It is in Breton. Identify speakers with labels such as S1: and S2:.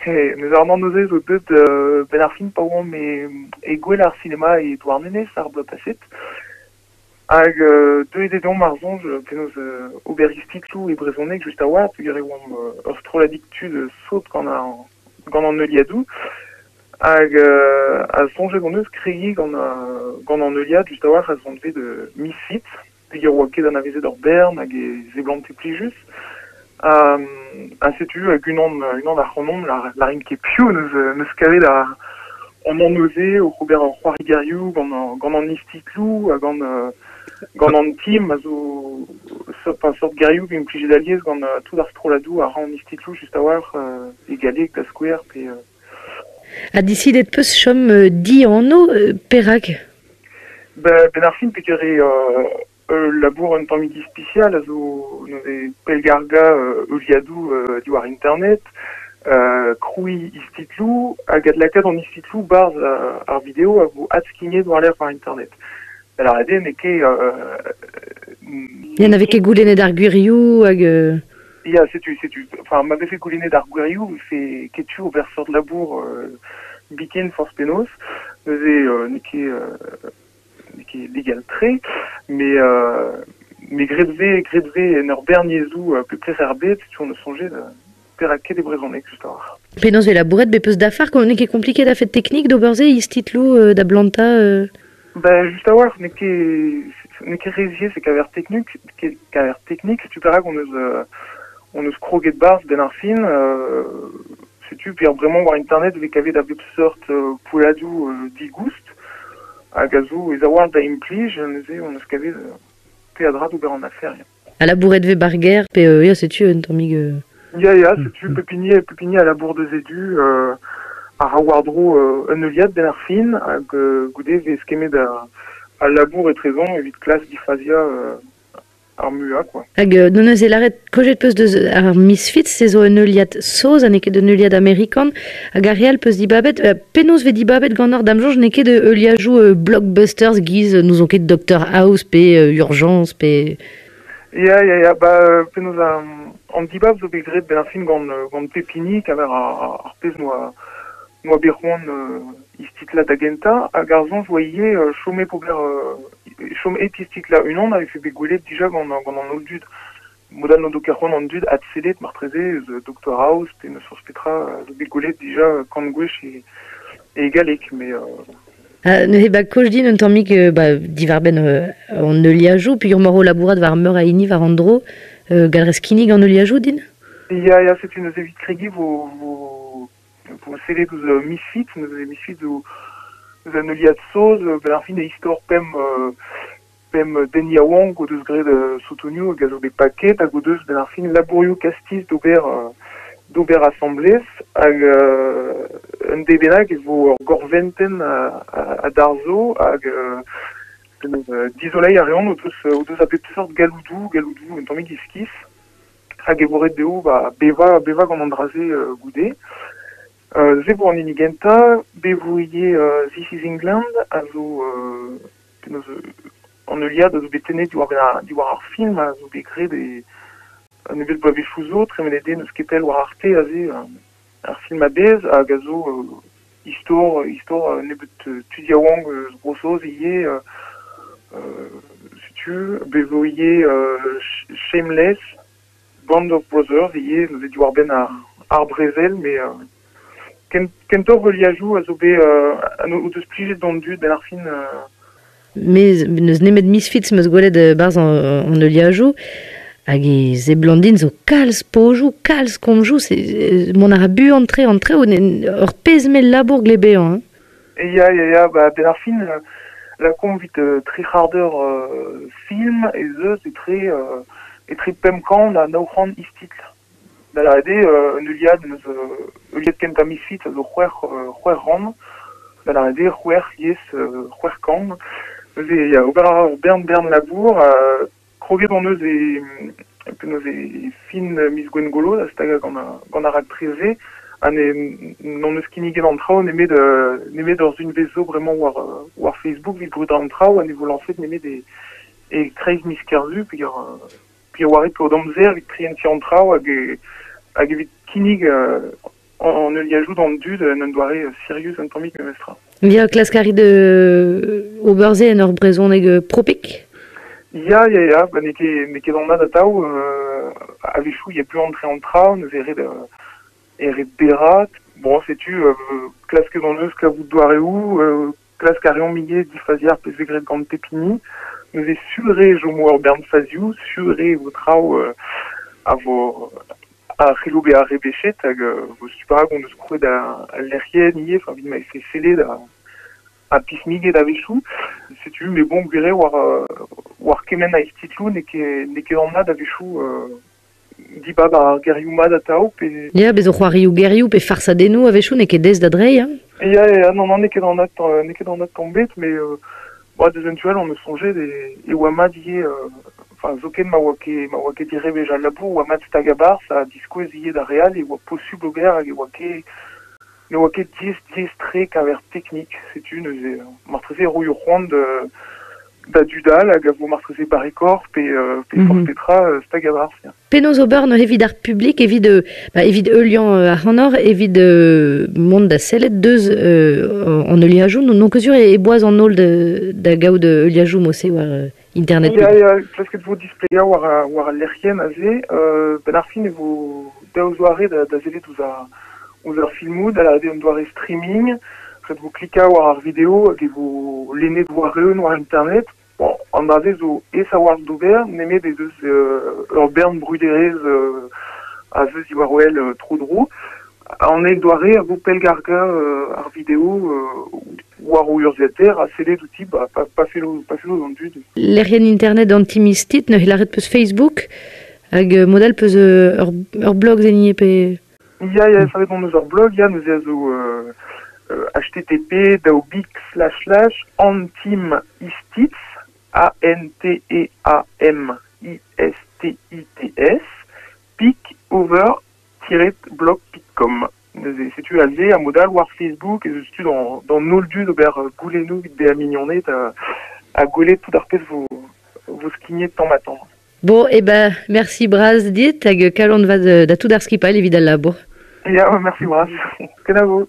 S1: Neuze an anv-se zo deuet benn ar fin pa oamp e gouel ar sinema e Douarnenez ar bloaz paset. Hag deuet eo deomp ar soñj penaos ober istitloù e brezhoneg just a-walc'h peogwir e oamp ur strolladig tud sot gant ar gant an heuliadoù. Hag ha soñjet hon eus kregiñ gant an heuliad just a-walc'h a zonvet Misfits peogwir oa ket anavezet ur bern hag e seblante plijus. Ha setu hag unan unan ac'hanomp lârin ket piv neus kavet an anv-se oc'h ober ur c'hoari-gerioù gant an istitloù ha gant an team a zo seurt gerioù vez implijet alies gant tout ar strolladoù a ra an istitloù just a-walc'h e galleg da skouer pe
S2: Ha disidet 'peus chom dianv, perak?
S1: Benn ar fin peogwir eo Ul labour un tammig ispisial a zo neuze pellgargañ heuliadoù diwar internet, krouiñ istitloù hag adlakaat an istitloù 'barzh ar video a vo adskignet war-lerc'h war internet. Da lâret eo n'eo ket...
S2: Ne n'avez ket goulennet ar gwirioù hag...
S1: Ya, setu, setu. Enfin, ma vefe goulennet ar gwirioù, vefe ket tu ober seurt labour biken forzh penaos. Neuze n'eo ket... N'eo ket legal-tre, met graet 'vez graet 'vez en ur bern yezhoù pep lec'h er bed, setu on eus soñjet perak ket e brezhoneg just a-walc'h.
S2: Penaos 'vez labouret bet 'peus dafar n'eo ket kompliket a-fet teknik d'ober se, istitloù da blantañ
S1: Ben just a-walc'h n'eo ket n'eo ket re ziaes e-keñver teknik keñver teknik, setu perak hon eus kroget 'barzh 'benn ar fin. Setu peogwir bremañ war internet e vez kavet a bep seurt poelladoù digoust hag a zo ez a-walc'h da implij, neuze hon eus kavet peadra d'ober an afer. Ya.
S2: Ha labouret 'vez 'bar gêr pe ya setu un tammig...
S1: Ya, setu pep hini a labour deus e du a ra war-dro un heuliad benn ar fin hag goude 'vez kemmet al labour etrezomp evit klask difaziañ ar muiañ quoi.
S2: Hag n'hon eus lâret kojet 'peus deus ar Misfits, se zo un heuliad saoz ha n'eo ket un heuliad amerikan. Hag ar re all 'peus dibabet, penaos 'vez dibabet ganeoc'h da'm soñj n'eo ket heuliadoù blockbusters giz n'ouzon ket Doctor House pe Urgence pe...
S1: Ya, ba penaos an dibab zo bet graet benn ar fin gant pep hini keñver ar pezh noa bet c'hoant istitlañ da gentañ hag ar soñj oa ivez chomet ober chom hep istitlañ unan a vefe bet gwelet dija gant an holl dud. Mod all n'o do ket c'hoant an dud adsellet marteze eus Doctor House pe n'eus forzh petra zo bet gwelet dija kant gwech e galleg met
S2: Neuze ba kaoz din un tammig ba diwar-benn an heuliadoù peogwir emaoc'h o labourat war meur a hini war an dro gall 'rez kinnig an heuliadoù din?
S1: Ya, setu neuze evit kregiñ vo sellet ouzh Misfits, neuze Misfits zo un heuliad saoz benn ar fin e istor pemp den yaouank o deus graet sotonioù hag a zo bet paket hag o deus benn ar fin labourioù kastiz d'ober asambles hag un deiz bennak e vo ur gorventenn a darzho hag dizoleiñ a reont o deus a bep seurt galloudoù un tammig iskis hag e vo ret dezho ba bevañ gant an dra-se goude. Se vo an hini gentañ, bet vo ivez This is England a zo penaos an heuliad a zo bet tennet diwar ar film a zo bet graet e un nebeud bloavezhioù zo, tremenet eo n'eus ket pell war Arte aze ar film a-bezh hag a zo istor un nebeud tud yaouank eus Bro-Saoz ivez setu bet vo ivez Shameless, Band of Brothers ivez neuze diwar-benn ar brezel met kentoc'h heuliadoù a zo bet o deus plijet d'an dud benn ar fin.
S2: Mez n'eus nemet Misfits 'm eus gwelet 'barzh an heuliadoù hag e seblant din zo kalz pozioù, kalz komzoù, mont a ra buan-tre an traoù, ur pezh mell labour 'gle bezañ hein.
S1: Ya, ba benn ar fin lakaomp evit tri c'hard eur film ez eus etre 500 ha 900 istitl. Da lâret eo un heuliad neus heuliad kentañ Misfits a zo c'hwec'h rann, da lâret eo c'hwec'h yezh, 600. Neuze ya, ober a ra ur bern labour, kroget hon eus e penaos e fin miz Gwengolo da stagañ gant ar raktres-se ha n'hon eus kinniget an traoù nemet ur sizhunvezh zo bremañ war Facebook evit brudañ an traoù ha ne vo lañset nemet e kreiz miz Kerzu peogwir oa ret kaout amzer evit prientiñ an traoù hag evit kinnig An heuliajoù d'an dud en un doare sirius un tammig memestra.
S2: Ya, klask a rit ober se en ur brezhoneg propik?
S1: Ya, ya, ya, ba n'eo ket, n'eo ket anat atav, a-wechoù il y a buan tre an traoù, neuze ret, e ret berraat. Bon, setu, klasket hon eus kavout doareoù, klask a reomp ivez difaziañ ar pezh vez graet gant pep hini. Neuze sur eo e chomo ur bern fazioù, sur eo e vo traoù a vo a c'hello bezañ rebechet hag vo setu perak hon eus krouet al lec'hienn ivez, enfin evit ma vefe sellet ha pismiget a-wechoù. Setu, met bon, gwir eo war, war kement a istitloù n'eo ket, n'eo ket anat a-wechoù dibab ar gerioù mat atav pe...
S2: Ya, bez zo c'hoarioù gerioù pe farsadennoù a-wechoù n'eo ket aes da dreiñ, hein?
S1: Ya, ya, non, non, n'eo ket anat, n'eo ket anat tamm bet, met bon, deus un tu all on eus soñjet e, e oa mat ivez enfin zoken ma oa ket ma oa ket direbech al labour oa mat stagañ 'barzh ha diskouez ivez d'ar re all e oa posubl ober hag e oa ket ne oa ket diaes diaes-tre keñver teknik setu neuze marteze e roio c'hoant da dud all hag a vo marteze barrekoc'h pe pe forzh petra stagañ 'barzh ya.
S2: Penaos ober neuze evit ar publik evit ba, evit heuliañ ac'hanoc'h evit mont da sellet deus an heuliajoù n'on ket sur e boaz an holl da gaout heuliajoù mod-se war Internet.
S1: Ya, ya, klasket vo displegañ war, war al lec'hienn aze. Benn ar fin e vo daou zoare da, da sellet ouzh ar, ouzh ar filmoù, da lâret eo un doare streaming. Ret vo klikañ war ar video hag e vo lennet war-eeun war Internet. Bon, an dra-se zo aes a-walc'h d'ober, nemet ez eus ur bern bruderezh a zeu diwar-wel tro-dro. An eil doare a vo pellgargañ ar video war o urzhiataer ha sellet outi ba, pa, pa fello, pa fello d'an dud.
S2: Lec'hienn internet antimistit, neuze lâret peus Facebook hag mod all peus ur, ur blog zennie pe...
S1: Ya, ya, savet on eus ur blog, ya, neuze a zo http daou bik slash slash antimistits, A N T E A M I S T I T S, pik over blog.com. Neuze setu aze ar mod all war Facebook ez eus tu d'an holl dud ober goulennoù evit bezañ mignoned ha gwelet tout ar pezh vo, vo skignet tamm-ha-tamm.
S2: Bon, eh ben, merci bras dit hag kalon vat da tout ar skipailh evit al labour.
S1: Ya, merci bras. Kenavo.